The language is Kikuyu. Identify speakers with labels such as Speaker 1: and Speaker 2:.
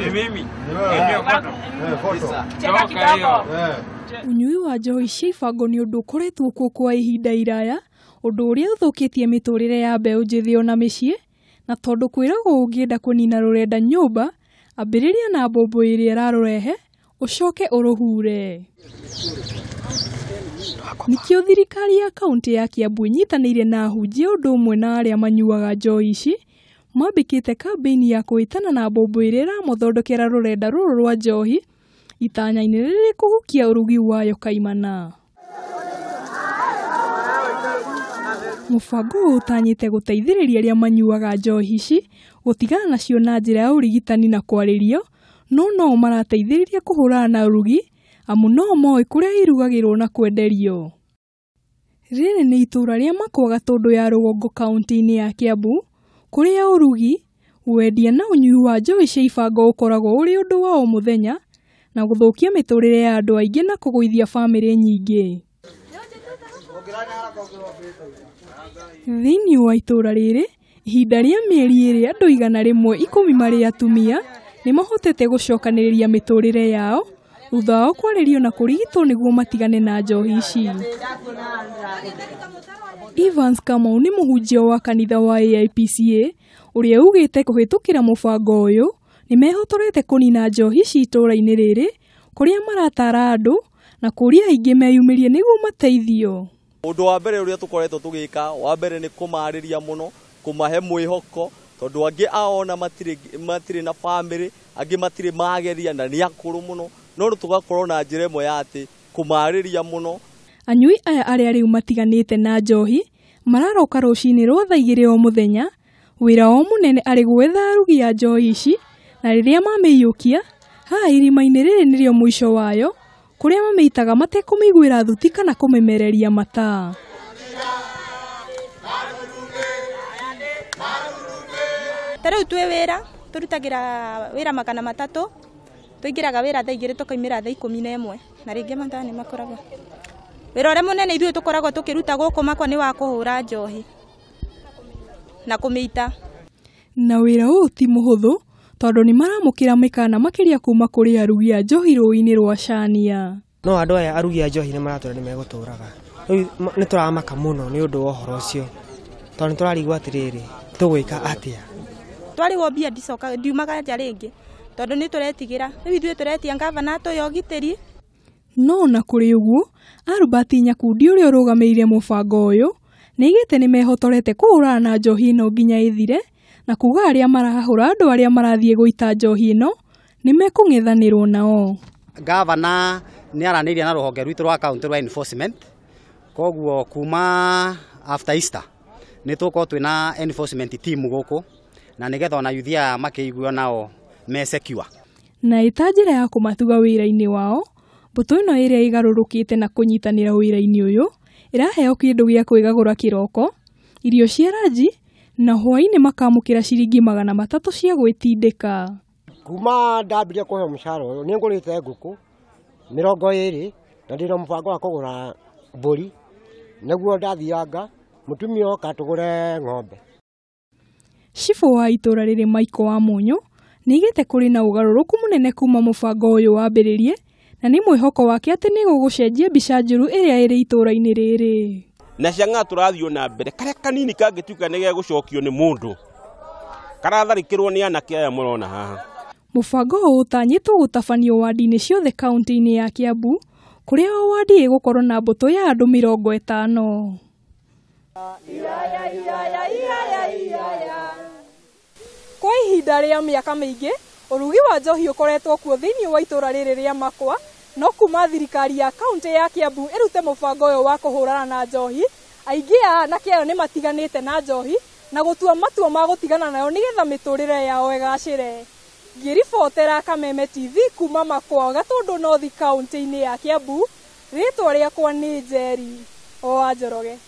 Speaker 1: Ni mimi.
Speaker 2: Cheka kidogo.
Speaker 3: Ũnyui wa njohi cia ibango nĩ ũndũ ũkoretwo kuo kwa ihinda iraya, ũndũ ũrĩa ũthũkĩtie mĩtũrĩre ya mbeũ njĩthĩ ona mĩciĩ, na tondũ kwĩragwo ũngĩenda kũnina rũrenda nyũmba, ambĩrĩria na mbombo ĩrĩa ĩrarũrehe, ũcoke ũrũhure. Nĩkĩo thirikari ya kaũntĩ ya Kiambu ĩnyitanĩire na ahunjia ũndũ ũmwe na arĩa manyuaga njohi ici, mambĩkĩte kambĩini ya kũhĩtana na mbombo ĩrĩa ĩramathondekera rũrenda rũrũ rwa njohi, itanya-inĩ rĩrĩ kũhukia ũrugi wayo kaimana. Mũbango ũyũ ũtanyĩte gũteithĩrĩria arĩa manyuaga njohi ici gũtigana nacio na njĩra ya ũrigitani na kwarĩrio, no no marateithĩrĩria kũhũrana na ũrugi amu no moĩ kũrĩa irugagĩrwo na kwenderio. Rĩrĩ nĩ itũũra rĩa Makwa Gatũndũ ya rũgongo kaũntĩ-inĩ ya Kiambu, kũrĩa ũrugi, wendia na ũnyui wa njohi cia ibango ũkoragwo ũrĩ ũndũ wa o mũthenya na gũthũkia mĩtũrĩre ya andũ aingĩ na kũgũithia bamĩrĩ nyingĩ. Thĩinĩ wa itũũra rĩrĩ, ihinda rĩa mĩeri ĩrĩ andũ 110 marĩ atumia nĩ mahotete gũcokanĩrĩria mĩtũrĩre yao thutha wao kwarĩrio na kũrigitwo nĩguo matigane na njohi ici. Evans Kamau nĩ mũhunjia wa kanitha wa AIPCA ũrĩa ugĩte kũhĩtũkĩra mũbango ũyũ nĩ mehotorete kũnina njohi ici itũũra-inĩ rĩrĩ kũrĩa maratara andũ na kũria aingĩ meyumĩrie nĩguo mateithio.
Speaker 4: Ũndũ wa mbere ũrĩa tũkoretwo tũgĩka wa mbere nĩ kũmarĩria mũno, kũmahe mwĩhoko, tondũ angĩ ao ona matirĩ na bamĩrĩ, angĩ matirĩ mageria na nĩ akũrũ mũno, no tũgakorwo na njĩra ĩmwe ya atĩ kũmarĩria mũno.
Speaker 3: Anyui aya arĩa rĩu matiganĩte na njohi mararoka rũcinĩ rwa thaa 2 o mũthenya, wĩra wao mũnene arĩ gwetha arugi a njohi ici, na rĩrĩa mamĩiyũkia haha irima-inĩ rĩrĩ nĩrĩo mũico wayo, kũrĩa mamĩitaga matekũmĩiguĩra thuti kana kũmĩmereria mata.
Speaker 5: Ta rĩu twĩ wĩra, tũrutagĩra wĩra 300, tũingĩraga wĩra thaa 2 tũkaumĩra thaa 11, na rĩngĩ mathaa nĩ makoragwo. Wĩra ũrĩa mũnene ithuĩ tũkoragwo tũkĩruta gũkũ Makwa nĩ wa kũhũra njohi na kũmĩita.
Speaker 3: Na wĩra ũyũ ti mũhũthũ tondũ nĩ maramũkĩra mĩkana makĩria kuma kũrĩ arugi a njohi rũĩ-inĩ rwa Cania.
Speaker 6: No andũ aya arugi a njohi nĩ maratwĩra nĩ megũtũraga. Rĩu nĩ tũramaka mũno nĩ ũndũ wa ũhoro ũcio, tondũ nĩ tũrarigwo atĩrĩrĩ, tũgwĩka atĩa?
Speaker 5: Twarĩhwo mbia ndicokaga, ndiumaga nja rĩngĩ tondũ nĩ tũretigĩra. Rĩu ithuĩ tũretia ngavana atũhe ũgitĩri.
Speaker 3: No ona kũrĩ ũguo, Albert Nyakundi ũrĩa ũrũgamĩrĩire mũbango ũyũ nĩaigĩte nĩ mehotorete kũhũrana na njohi ĩno nginya ĩthire, na kuga arĩa marahũra andũ arĩa marathiĩ gũita njohi ĩno nĩ mekũng'ethanĩrwo nao.
Speaker 7: Gavana nĩ aranĩirie na rũhonge rwitũ rwa kaũntĩ rwa enforcement, koguo kuma after Easter nĩ tũgũkorwo twĩna enforcement team gũkũ, na nĩgetha ona yuthi aya makĩigue nao me secure.
Speaker 3: Na ĩta njĩra ya kũmatuga wĩra-inĩ wao, mbũtũ ĩno ĩrĩa ĩgarũrũkĩte na kũnyitanĩra wĩra-inĩ ũyũ ĩraheo kĩndũ gĩa kwĩgagũra kĩroko, irio cia ranji na hwaĩ-inĩ makamũkĩra ciringi 300 cia gwĩtindĩka.
Speaker 8: Kuma ndambirie kũheo mũcara ũyũ nĩ ngũrĩte ngũkũ 20 na ndĩna mũbango wa kũgũra mbũri nĩguo ndathianga mũtumia oka tũgũre ng'ombe.
Speaker 3: Cibũ wa itũũra rĩrĩ Michael wa Mũnyũ nĩaigĩte kũrĩ na ũgarũrũku mũnene kuma mũbango ũyũ wambĩrĩrie, na nĩ mwĩhoko wake atĩ nĩ gũgũcenjia mbica njũru ĩrĩa ĩrĩ itũũra-inĩ rĩrĩ.
Speaker 9: Na ciang'a tũrathiĩ na mbere karĩa kanini kangĩtuĩka nĩ gegũcokio nĩ mũndũ karatharĩkĩrwo nĩ anake aya mũrona haha.
Speaker 3: Mũbango ũyũ ũtanyĩtwo gũtabanio wandi-inĩ ciothe kaũntĩ-inĩ ya Kiambu, kũrĩa o wandi ĩgũkorwo na mbũtũ ya andũ 50. Kwa ihinda rĩa mĩaka mĩingĩ, ũrugi wa njohi ũkoretwo kuo thĩinĩ wa itũũra rĩrĩ rĩa Makwa, no kuma thirikari ya kaũntĩ ya Kiambu ĩrute mũbango ũyũ wa kũhũrana na njohi, aingĩ a anake aya nĩ matiganĩte na njohi na gũtua matua ma gũtigana nayo nĩgetha mĩtũrĩre yao ĩgacĩre. Ngĩribotera Kameme TV kuma Makwa Gatũndũ North kaũntĩ-inĩ ya Kiambu, rĩtwa rĩakwa nĩ Njeri o wa Njoroge.